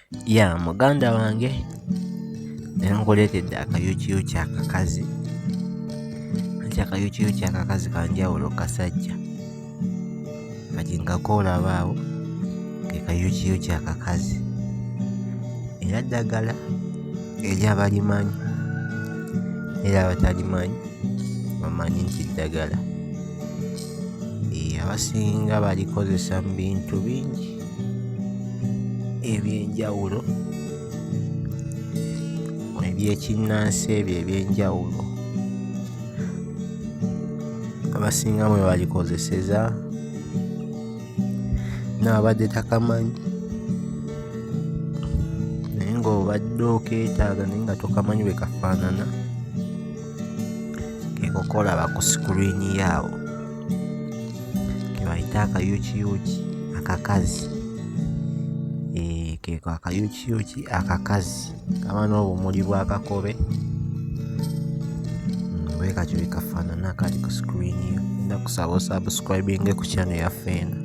Ya muganda wange, leero nkuleetedde akayuukiyuuki akakazi, anti akayuukiyuuki akakazi ka njawulo ku kasajja. Kati nga k'olaba awo ke kayuukiyuuki akakazi era ddagala eri abalimanyi era abatalimanyi bamanyi nti ddagala. Eeh abasinga balikozesa mu bintu bingi eby'enjawulo, eby'ekinnansi ebyo eby'enjawulo abasinga mwe balikozeseza n'abadde takamanyi naye ng'obadde okeetaaga naye nga tokamanyi bwe kafaanana, keeko k'olaba ku sikulwini yo awo ke bayita akayuukiyuuki akakazi. Eeh keeko akayuukiyuuki akakazi kaba n'obumuli bwa kakobe, bwe katyo bwe kafaanana akali ku sikulwini yo. Ngenda kkusaba osabusikulayibinge ku channel yaffe eno.